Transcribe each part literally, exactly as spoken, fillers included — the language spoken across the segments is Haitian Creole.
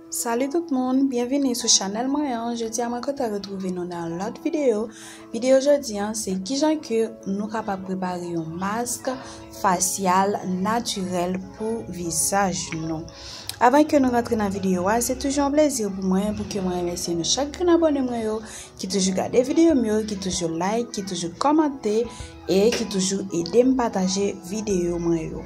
Salut tout moun, byenvini sou chanèl mwen an. Jodi a mwen kontan retwouve nou nan yon lòt videyo. Videyo jodi an se kijan ke nou kapab prepare yon mask fasyal natirèl pou vizaj nou. Avan ke nou rantre nan videyo a, se toujou yon plezi pou mwen pou ke mwen remèsye nou chak grenn abòne mwen yo ki toujou gade videyo m yo, ki toujou like, ki toujou kòmante e ki toujou ede m pataje videyo mwen yo.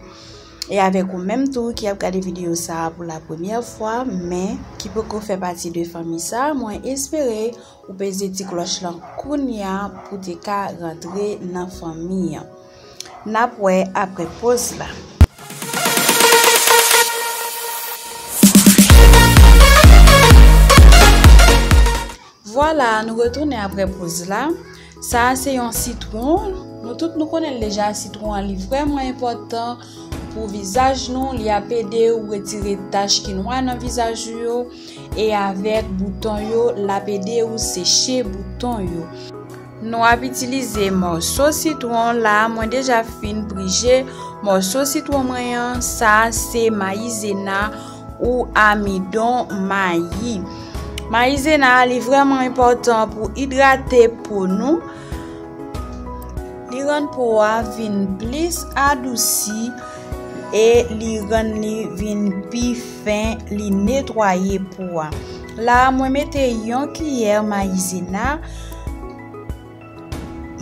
E avèk ou menm tou ki ap gade videyo sa a pou la premyè fwa, men ki poko fè pati de fanmi sa a, mwen espere ou peze ti klòch lan kounye a pou te ka rantre nan fanmi an. N ap wè apre poz la. Vwala, nou retounen apre poz la. Sa a se yon sitwon. Nou tout nou konnen l deja, sitwon an li vrèman enpòtan pou vizaj nou. Li ap ede ou retire tach ki nwa nan vizaj ou yo. E avèk bouton yo, l ap ede ou seche bouton yo. Nou ap itilize mòso sitwon la, mwen deja fin prije mòso sitwon mwen an. Sa a se mayizena ou amidon mayi. Mayizena a, li vrèman enpòtan pou idrate po nou. Li rann po a vin plis adousi e li rann li vin pi fen, li netwaye po a. La a, mwen mete yon kiyè mayizena.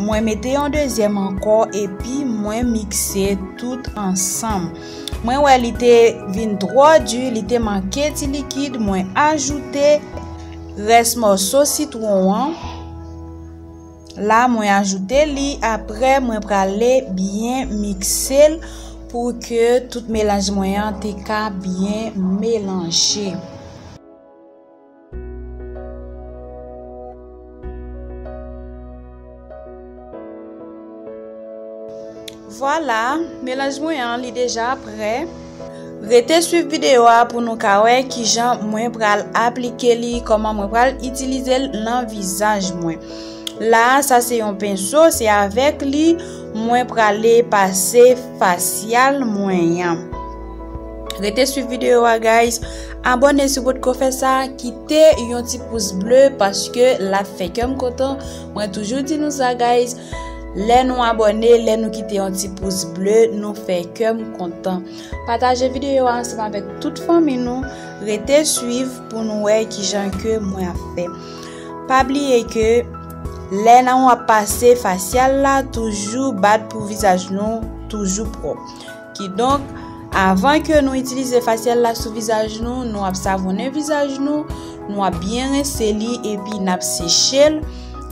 Mwen mete yon dezyèm ankò epi mwen mikse tout ansanm. Mwen wè li te vin twò di, li te manke ti likid, mwen ajoute rès mòso sitwon an. La, mwen ajoute li, apre mwen prale byen mikse l pou ke tout melanj mwen an te ka byen melanje. Vwala, melanj mwen an, li deja prè. Rete swiv videyo a pou nou ka wè kijan mwen pral aplike li, kòman mwen pral itilize l nan vizaj mwen. La a, sa se yon penso, se avèk li mwen prale pase fasyal mwen an. Rete swiv videyo a, guys. Abòne si w potko fè sa, kite yon ti pous ble paske l ap fè kè m kontan. Mwen toujou di nou sa, guys. Lè nou abòne, lè nou kite yon ti pous ble, nou fè kè m kontan. Pataje videyo a ansanm avèk tout fanmi nou. Rete swiv pou nou wè kijan ke mwen ap fè. Pa bliye ke lè nan w ap pase fasyal la, toujou bat pou vizaj nou toujou pwòp. Kidonk, avan ke nou itilize fasyal la sou vizaj nou, nou ap savonnen vizaj nou, nou ap byen rense li epi n ap seche l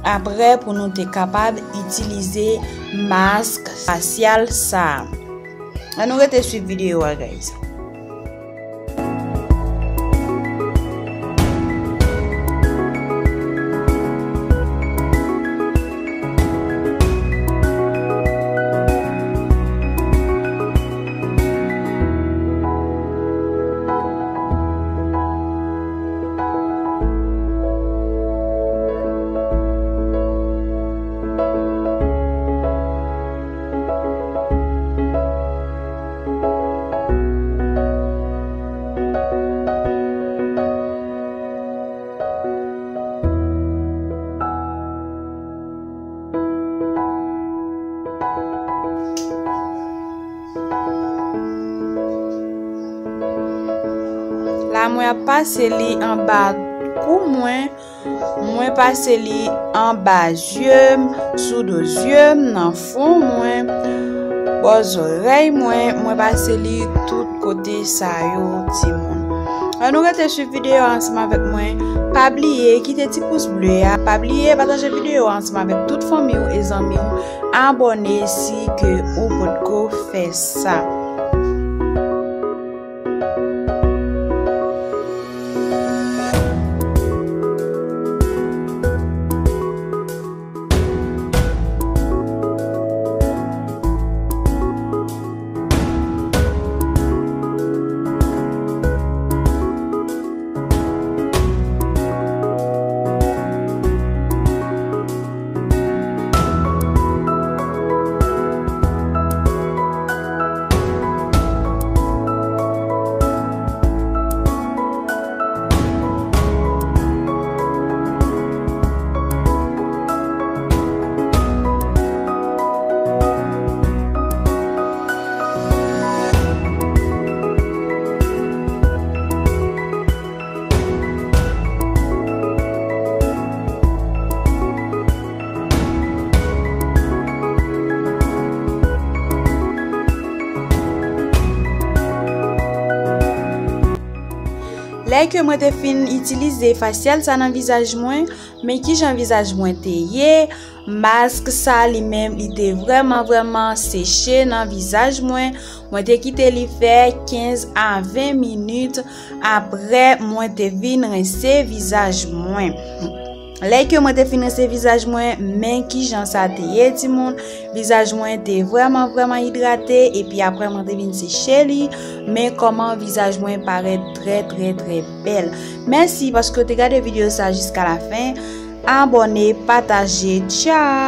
apre pou nou te kapab itilize mask fasyal sa a. Ann nou rete swiv videyo a, guys. La, mwen ap pase li anba kou mwen. Mwen pase li anba zye m, sou do zye m, nan fon mwen, bò zòrèy mwen, mwen pase li tout kote sa yo, timoun. Ann nou rete swiv videyo a ansanm avèk mwen. Pa bliye kite ti pous ble a. Pa bliye pataje videyo a ansanm avèk tout fanmi w e zanmi w. Abòne si ke ou potko fè sa. Lè ke mwen te fin itilize fasyèl sa nan vizaj mwen, men kijan vizaj mwen te ye. Mask sa li menm, li te vrèman, vrèman seche nan vizaj mwen. Mwen te kite li fè kenz a ven minit. Apre, mwen te vin rense vizaj mwen. Lè ke mwen te fin rense vizaj mwen, men kijan sa te ye, timoun. Vizaj mwen te vrèman, vrèman idrate, epi apre mwen te vin seche li. Men kòman vizaj mwen parèt trè, trè, trè bèl. Mèsi paske w te gade videyo sa jiska la fen. Abòne, pataje, tchao!